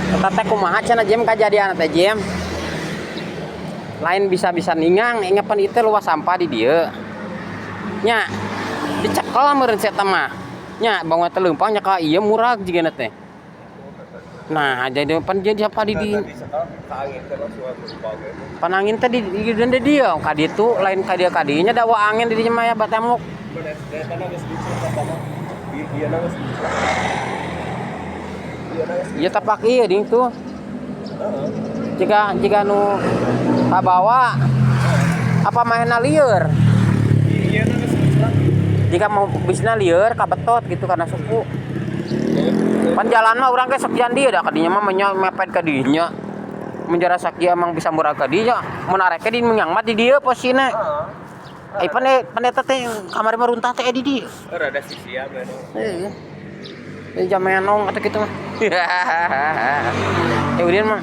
Eta teh kumaha cenah, Jem, kajadian teh, Jem? Lain bisa-bisa ningang, ingapan itu luas sampah di dieu. Nya dicekel meureun si eta mah. Nya bangun teh leumpang nya ka ieu murag jigana teh. Nah, jadi pan jadi apa di Angin teh langsung leumpang gitu. Pan angin teh di dieu ka ditu, lain ka dieu ka dinya dawa angin di dinya mah ya batemok. Bener, eta na geus dicek eta mah. Di dieu na geus dicek. Ieu na geus. Ieu tapak ieu ding tuh. Heeh. Jika jika nu kabawa apa mainna lieur. Ieu na geus dicek. Jika mau bisna lieur kabetot gitu karena suku. Pan jalan mah urang ge sok jalan dieu da kadinya mah menya mepet ka dinya. Menjara sakia emang bisa murah ka dinya. Mun arek di menyang mah di dieu posisina. Heeh. Eh, pan pan eta teh kamari mah runtah teh di dieu. Rada sisia memang. Heeh. Ini jam menong atau gitu mah. Ya udah mah.